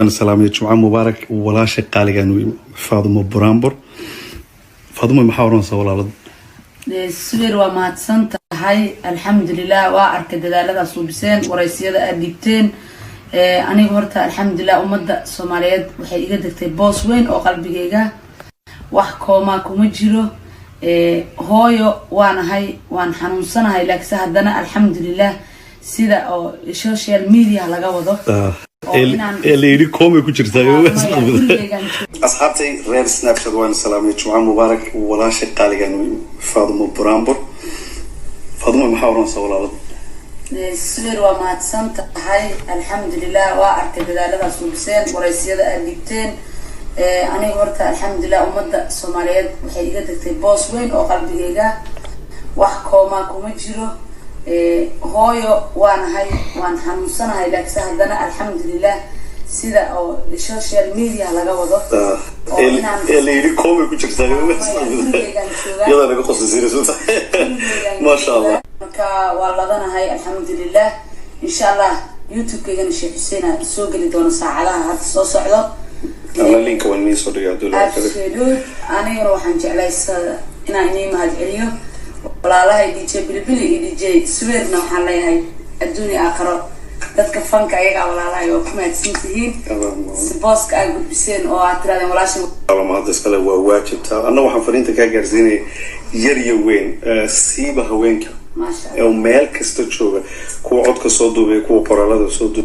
Salaamay, Jumco mubaarak, walaasha qaaligan Faadumo Buraanbur. Faadumo, maxaa oranaysaa walaalada? Subeer, waa mahadsan tahay. Alxamdulilah, waa arkay dadaalada suubiseen, waraysiyada aada dhigteen. Aniga horta, alxamdulilah, ummadda Soomaaliyeed waxay iga degtay boos weyn oo qalbigayga wax koomaa kuma jiro. Hooyo waanahay, waan xanuunsanahay, laakiinse haddana alxamdulilah, sida oo social media laga wado Ee la yidhi koomay ku jirtaa. Asxaabtay reer Snapchat, waan salaamay, Jumco mubaarak, walaasha qaaligan Faadumo Buraanbur. Faadumo, maxaa oranaysaa walaalada? Subeer, waa mahadsan tahay. Alxamdulilah, waa arkay dadaalada suubiseen, waraysiyada aada dhigteen. Aniga horta, alxamdulilah, ummadda Soomaaliyeed waxay iga degtay boos weyn oo qalbigayga wax koomaa kuma jiro. Hooyo waanahay, waan xanuunsanahay, laakiinse haddana alxamdulilah, sida oo social media laga wado Ee la yidhi koomay ku jirtaa, iyadaa naga qoslaysiinaysa, maasha Allah. Marka waa ladanahay, alxamdulilah. Insha Allah, YouTube-kaygana Sheekh Xuseen soo geli doono saacadaha hadda soo socdo. Alla, linka waan idiin soo dhigay. Abdulla. Absolute. Aniguna waxaan jeclay inaan inii mahad celiyo walaalahay DJ Bilibili iyo DJ Suweerna. Waxaan leeyahay, adduun iyo aakharo dadka fanka ayagaa walaalahay, waa ku mahadsan tihiin si booska aad gudbiseen oo aad tirahdeen walaasha. Mahad iskale, waa waajibtaa. Anna waxaan fariinta kaa gaarsiinaya yar iyo weyn, siiba haweenka Maasha ee meel kasta jooga, kuwa codka soo duubay, kuwa qoraalada soo duubay.